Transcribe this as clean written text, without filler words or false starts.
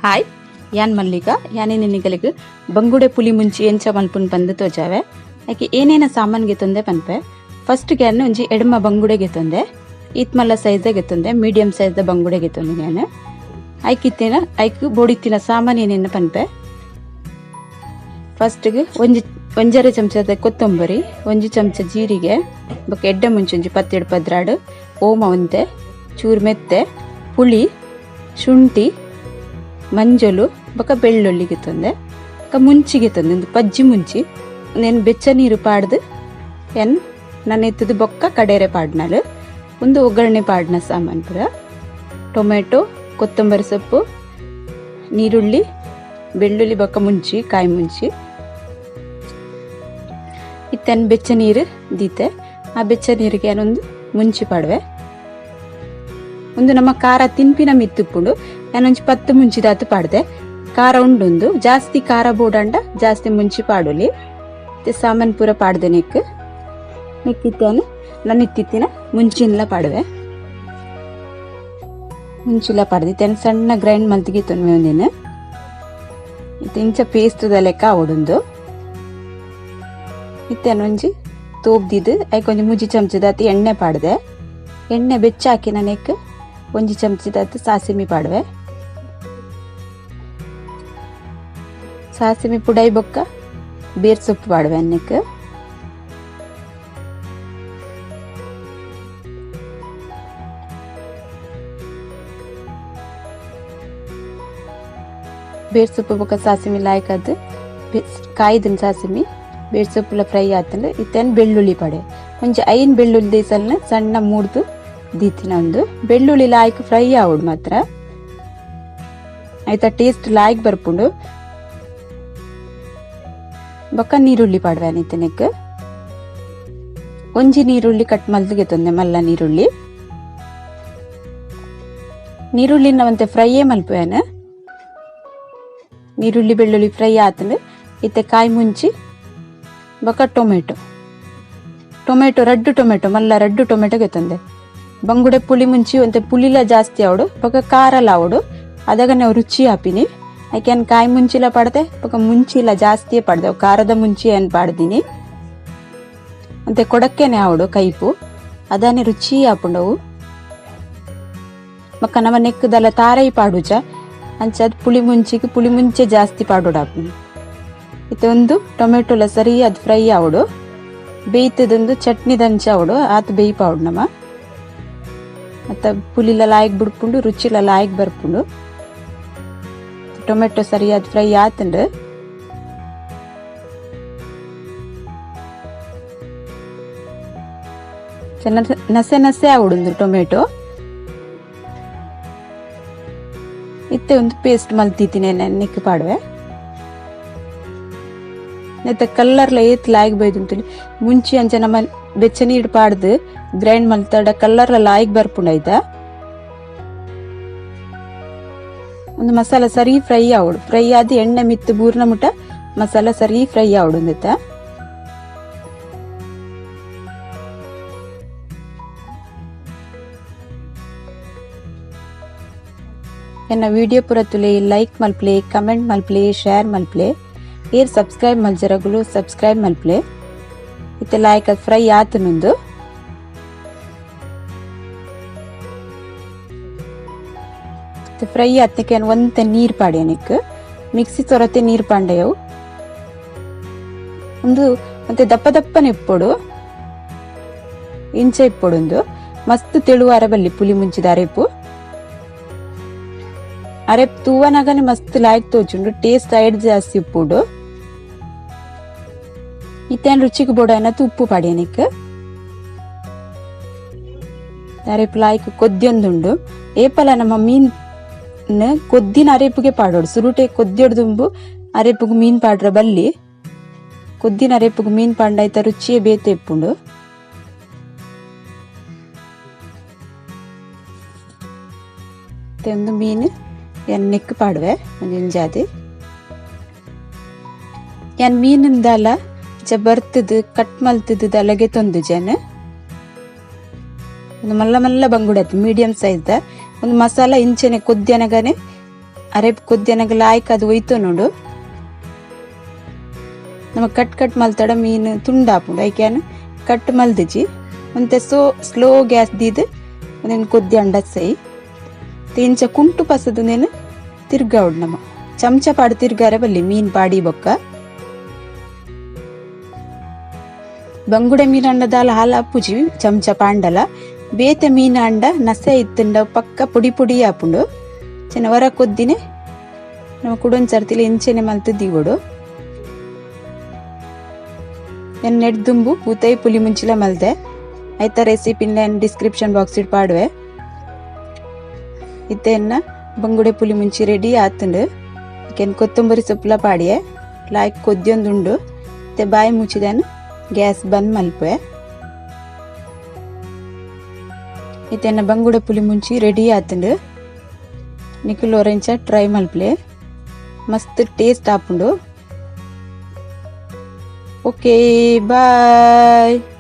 Hi ಯಾನ್ ಮಲ್ಲಿಕ ಯಾನೇ ನಿನ್ನಿಗಲಿಗೆ ಬಂಗುಡೆ ಪುಲಿ ಮುಂಚಿ ಎಂಚ ಮಲ್ಪುನ್ ಪಂದ್ ತೋಜಾವೆ. ಐಕೆ ಏನೇನ ಸಾಮಾನ್ ಗೆತೊಂದೆ ಪನ್ಪೆ. ಫಸ್ಟ್ ಗ್ಯಾನ್ ಒಂಜಿ ಎಡ್ಮ ಬಂಗುಡೆ ಗೆತೊಂದೆ. ಈತ್ ಮಲ್ಲ ಸೈಜ್ ಗೆತೊಂದೆ, ಮೀಡಿಯಂ ಸೈಜ್ ದ ಬಂಗುಡೆ ಗೆತೊಂದೆ ಯಾನ್. ಐಕಿತ್ತಿನ ಐಕ್ ಬೋಡಿತ್ತಿನ ಸಾಮಾನ್ ಏನೇನ ಪನ್ಪೆ. ಫಸ್ಟ್ ಗೆ ಒಂಜಿ ಒಂಜರೆ ಚಮಚದ ಕೊತ್ತಂಬರಿ, ಒಂಜಿ ಚಮಚ ಜೀರಿಗೆ, ಬೊಕ ಎಡ್ಡೆ ಮುಂಚಿ ಒಂಜಿ ಪತ್ತೆಡ್ ಪದ್ರಾಡ್, ಓಮ ಒಂತೆ, ಚೂರು ಮೆತ್ತೆ, ಪುಳಿ, ಶುಂಠಿ, ಮಂಜೊಲು, ಬೊಕ ಬೆಳ್ಳುಳ್ಳಿ ಗೆತೊಂದೆ, ಬೊಕ ಮುಂಚಿ ಗೆತೊಂದೆ, ಉಂದು ಪಜ್ಜಿ ಮುಂಚಿ. ಉಂದೆನ್ ಬೆಚ್ಚ ನೀರು ಪಾಡ್ದ್ ಎನ್ ನನೆತ್ತುದು ಬೊಕ್ಕ ಕಡೆರೆ ಪಾಡ್ನಲ್. ಉಂದು ಒಗ್ಗರಣೆ ಪಾಡ್ನ ಸಾಮಾನ್ ಪೂರ. ಟೊಮೆಟೊ, ಕೊತ್ತಂಬರಿ ಸೊಪ್ಪು, ನೀರುಳ್ಳಿ, ಬೆಳ್ಳುಳ್ಳಿ ಬೊಕ್ಕ ಮುಂಚಿ, ಕಾಯಿ ಮುಂಚಿ. ಇತ್ತೆನ್ ಬೆಚ್ಚ ನೀರು ದೀತೆ. ಆ ಬೆಚ್ಚ ನೀರಿಗೆ ಏನೊಂದು ಮುಂಚಿ ಪಾಡುವೆ. ಉಂದು ನಮ್ಮ ಖಾರ ತಿನ್ಪಿನ ಮಿತ್ತುಪ್ಪುಂಡು. ಯಾನೊಂಜಿ 10 ಮುಂಚಿದಾತು ಪಾಡ್ದೆ. ಖಾರ ಉಂಡುಂದು ಜಾಸ್ತಿ ಖಾರ ಬೋಡಂಡ ಜಾಸ್ತಿ ಮುಂಚಿ ಪಾಡೊಲಿ. ಸಾಮಾನ್ ಪೂರ ಪಾಡ್ದೆ. ನೆಕ್ ನೆಕ್ಕಿತ್ತೇನು ನನ್ನ ಇತ್ತಿತ್ತಿನ ಮುಂಚಿನ್ಲ ಪಾಡುವೆ. ಮುಂಚಿಲ ಪಾಡ್ದೆ ತೆನ್ ಸಣ್ಣ ಗ್ರೈಂಡ್ ಮಲ್ತಿಗೆ ತೊನ್ಮೆ ಒಂದಿನ. ಇತ್ತೆ ಇಂಚ ಪೇಸ್ಟ್ ದ ಲೆಕ್ಕ ಆವೊಡುಂದು. ಇತ್ತೆನ್ ಒಂಜಿ ತೋಬ್ದಿದ್ ಐಕ್ ಒಂಜಿ ಮುಜಿ ಚಮಚದಾತ್ ಎಣ್ಣೆ ಪಾಡ್ದೆ. ಎಣ್ಣೆ ಬೆಚ್ಚ ಹಾಕಿ ನೆಕ್ ಒಂಜಿ ಚಮಚದಾತ್ ಸಾಸಿಮಿ ಪಾಡುವೆ. ಸಾಸಿಮಿ ಪುಡೈ ಬೊಕ್ಕ ಬೇರ್ ಸೊಪ್ಪು ಪಾಡುವೆ ಅನ್ನಕ್ಕೆ. ಬೇರ್ ಸೊಪ್ಪು ಬೊಕ್ಕ ಸಾಸಿಮಿ ಲಾಯ್ಕದ್ ಕಾಯ್ದಿನ ಸಾಸಿಮಿ ಬೇರ್ ಸೊಪ್ಪುಲ ಫ್ರೈ ಆತಂಡ್. ಇತ್ತೆನ್ ಬೆಳ್ಳುಳ್ಳಿ ಪಡೆ ಒಂಜಿ 5 ಬೆಳ್ಳುಳ್ಳಿ ದೇಸಲ್ನ ಸಣ್ಣ ಮೂರ್ದು ದೀತಿನ. ಒಂದು ಬೆಳ್ಳುಳ್ಳಿ ಲಾಯ್ಕ್ ಫ್ರೈ ಆವಡ್ ಮಾತ್ರ ಆಯ್ತಾ ಟೇಸ್ಟ್ ಲಾಯ್ಕ್ ಬರ್ಪುಂಡು. ಬೊಕ್ಕ ನೀರುಳ್ಳಿ ಪಾಡುವೆ ಅನಿತನೆಕ್. ಒಂಜಿ ನೀರುಳ್ಳಿ ಕಟ್ ಮಲ್ತಿಗೆ ತೊಂದೆ ಮಲ್ಲ ನೀರುಳ್ಳಿ. ನೀರುಳ್ಳಿನ ಒಂತೆ ಫ್ರೈಯೇ ಮಲ್ಪುವೇನ. ನೀರುಳ್ಳಿ ಬೆಳ್ಳುಳ್ಳಿ ಫ್ರೈ ಆತಂಡ್ ಇತ್ತೆ ಕಾಯಿ ಮುಂಚಿ ಬೊಕ್ಕ ಟೊಮೆಟೊ. ಟೊಮೆಟೊ ರಡ್ಡು ಟೊಮೆಟೊ ಮಲ್ಲ ರಡ್ಡು ಟೊಮೆಟೊ ಗೆತ್ತೊಂದೆ. ಬಂಗುಡೆ ಪುಳಿ ಮುಂಚಿ ಒಂತೆ ಪುಳಿಲ ಜಾಸ್ತಿ ಆವಡು ಬೊಕ್ಕ ಖಾರಲ ಆವಡು, ಅದಾಗ ನಾವು ರುಚಿ ಆಪಿನಿ. ಐಕೆ ಕಾಯಿ ಮುಂಚಿಲ ಪಾಡ್ದೆ ಬೊಕ್ಕ ಮುಂಚಿಲ ಜಾಸ್ತಿಯೇ ಪಾಡ್ದೆ, ಖಾರದ ಮುಂಚಿ ಏನ್ ಪಾಡ್ದಿನಿ. ಅಂತೆ ಕೊಡಕ್ಕೆನೆ ಆವಡು ಕೈಪು, ಅದಾನೆ ರುಚಿ ಆಪುಂಡವು. ಬೊಕ್ಕ ನಮ್ಮ ನೆಕ್ಕದಲ್ಲ ತಾರೈ ಪಾಡುಜ ಅಂಚ ಪುಳಿ ಮುಂಚಿಗೆ ಪುಳಿ ಮುಂಚೆ ಜಾಸ್ತಿ ಪಾಡೋಡಾಪುಂಡು. ಇತ್ತೆ ಒಂದು ಟೊಮೆಟೊಲ ಸರಿ ಅದು ಫ್ರೈ ಆವಡು, ಬೇಯ್ತದೊಂದು ಚಟ್ನಿ ದಂಚ ಆವಡು, ಆತ್ ಬೇಯ್ಪಾವಡು ನಮ್ಮ. ಮತ್ತೆ ಪುಲಿಲ ಲಾಯ್ಕ್ ಬಿಡ್ಪುಂಡು, ರುಚಿಲ ಲಾಯ್ಕ್ ಬರ್ಪುಂಡು. ಟೊಮೆಟೊ ಸರಿಯಾದ ಫ್ರೈ ಆತಂಡ್. ನಸೆ ನಸೆ ಆವಡುಂದು ಟೊಮೆಟೊ. ಇತ್ತೆ ಒಂದು ಪೇಸ್ಟ್ ಮಲ್ತಿದ್ದೀನಿ ನೆಕ್ ಪಾಡುವೆ. ನೆತ್ತ ಕಲ್ಲರ್ಲ ಏತ್ ಲಾಯ್ಕ್ ಬೈದುಂತುಲಿ. ಮುಂಚಿ ಅಂಚ ನಮ್ಮ ಬೆಚ್ಚ ನೀರು ಪಾಡ್ದು ಗ್ರೈಂಡ್ ಮಲ್ತಡ ಕಲ್ಲರ್ಲ ಲಾಯ್ಕ್ ಬರ್ಪುಂಡು. ಆಯ್ತಾ ಒಂದು ಮಸಾಲ ಸರಿ ಫ್ರೈ ಆವಡು. ಫ್ರೈ ಆದ್ ಎಣ್ಣೆ ಮಿತ್ತು ಬೂರ್ನ ಮುಟ ಮಸಾಲ ಸರಿ ಫ್ರೈ ಆವಡು ಅಂದಿತ್ತ. ಎನ್ನ ವಿಡಿಯೋ ಪೂರ ತುಲೆ, ಲೈಕ್ ಮಲ್ಪ್ಲೆ, ಕಮೆಂಟ್ ಮಲ್ಪ್ಲೆ, ಶೇರ್ ಮಲ್ಪ್ಲೆ. ಏರ್ ಸಬ್ಸ್ಕ್ರೈಬ್ ಮಲ್ಜರಗುಲು ಸಬ್ಸ್ಕ್ರೈಬ್ ಮಲ್ಪ್ಲೆ. ಇತ್ತೆ ಲಾಯ್ಕ್ ಫ್ರೈ ಆತನುಂದು. ಫ್ರೈ ಆತ್ನಕ್ಕೆ ಒಂತೆ ನೀರ್ ಪಾಡ್ಯನಿಕ್ ಮಿಕ್ಸಿ ತೊರತೆ ನೀರ್ ಪಾಂಡೆಯವು. ಒಂದು ಮತ್ತೆ ದಪ್ಪ ದಪ್ಪನೆ ಇಪ್ಪೊಡು, ಇಂಚ ಇಪ್ಪೊಡು. ಒಂದು ಮಸ್ತ್ ತೆಳುವಾರ ಬಲ್ಲಿ ಪುಲಿ ಮುಂಚಿದ ಅರೆಪು. ಅರೆಪ್ ತೂವನಗನೆ ಮಸ್ತ್ ಲಾಯ್ಕ್ ತೋಚುಂಡು, ಟೇಸ್ಟ್ ಐಡ್ ಜಾಸ್ತಿ ಉಪ್ಪುಂಡು. ಇತ್ತೇನ್ ರುಚಿಗೆ ಬೋಡಾಯ್ನತ್ ಉಪ್ಪು ಪಾಡ್ಯನಿಕ್. ಅರೆಪು ಲಾಯ್ಕ್ ಕೊದ್ಯೊಂದುಂಡು. ಏಪಲ ನಮ್ಮ ಮೀನ್ ಕೊದ್ದಿನ ಅರೆಪುಗೆ ಪಾಡೋಡು. ಸುರುಟೆ ಕೊದ್ದಿಯೊಡು ದುಂಬು ಅರೆಪುಗು ಮೀನ್ ಪಾಡ್ರ ಬಲ್ಲಿ. ಕೊದ್ದಿನ ಅರೆಪುಗು ಮೀನ್ ಪಾಂಡಾಯ್ತ ರುಚಿಯೇ ಬೇತೆ ಇಪ್ಪುಂಡು. ಒಂದು ಮೀನು ಎಣ್ಣೆಕ್ ಪಾಡುವೆ ಒಂಜಿ. ಯಾನ್ ಮೀನಿಂದಲ ಜ ಬರ್ತದು ಕಟ್ ಮಲ್ತದು ದಲಗೆ ತೊಂದು ಜನ. ಒಂದು ಮಲ್ಲ ಮಲ್ಲ ಬಂಗುಡೆ ಮೀಡಿಯಂ ಸೈಜ್ ದ ಒಂದು ಮಸಾಲ ಇಂಚೆನೆ ಕೊದ್ಯನಗನೆ ಅರೆಪ್ ಕೊದ್ಯನಗ ಲಾಯ್ಕ್ ಅದು ಒಯ್ತೊನುಂಡು. ನಮ ಕಟ್ ಕಟ್ ಮಲ್ತಡ ಮೀನ್ ತುಂಡಾಪುಂಡು, ಐಕ್ಯಾನ್ ಕಟ್ ಮಲ್ದಿಜಿ. ಒಂತೆ ಸೋ ಸ್ಲೋ ಗ್ಯಾಸ್ ದೀದ್ ಉಂದೆನ್ ಕೊದ್ಯಂಡ ಸೈ. ಇಂಚ ಕುಂಟು ಪಸದು ಉಂದೆನ್ ತಿರ್ಗಾವೊಡು ನಮ. ಚಮಚ ಪಾಡ್ ತಿರ್ಗಾರೆ ಬಲ್ಲಿ ಮೀನ್ ಪಾಡಿ ಬೊಕ್ಕ. ಬಂಗುಡೆ ಮೀನ್ ದಾಲ ಹಾಲ ಅಪ್ಪುಜಿ ಚಮಚ ಪಾಂಡಲ. ಬೇತೆ ಮೀನ್ ಆಂಡ ನಸೆ ಇತ್ತುಂಡ ಪಕ್ಕ ಪೊಡಿ ಪೊಡಿ ಆಪುಂಡು. ಚೆನ್ನ ಹೊರ ಕೊದ್ದಿನೆ ನಮ ಕುಡೊಂಜಿ ಸರ್ತಿಲ ಇಂಚೆನೆ ಮಲ್ತ್ ದೀವೊಡು. ಯಾನ್ ನೆಡ್ ದುಂಬು ಪೂತೈ ಪುಲಿ ಮುಂಚಿಲ ಮಲ್ದೆ. ಐತ ರೆಸಿಪಿನ್ ಯಾನ್ ಡಿಸ್ಕ್ರಿಪ್ಷನ್ ಬಾಕ್ಸ್ ಡ್ ಪಾಡುವೆ. ಇತ್ತೆ ಎನ್ನ ಬಂಗುಡೆ ಪುಲಿ ಮುಂಚಿ ರೆಡಿ ಆತುಂಡು. ಐಕ್ ಕೊತ್ತಂಬರಿ ಸೊಪ್ಪುಲ ಪಾಡಿಯೆ. ಲಾಯ್ಕ್ ಕೊದ್ಯೊಂದುಂಡು. ಇತ್ತೆ ಬಾಯಿ ಮುಚ್ಚಿದನ್ ಗ್ಯಾಸ್ ಬಂದ್ ಮಲ್ಪುವೆ. ಇತ್ತೆ ಎನ್ನ ಬಂಗುಡೆ ಪುಲಿ ಮುಂಚಿ ರೆಡಿ ಆತುಂಡು. ನಿಕುಲು ಒರೆಂಚ ಟ್ರೈ ಮಲ್ಪುಲೆ. ಮಸ್ತ್ ಟೇಸ್ಟ್ ಆಪುಂಡು. Okay, bye.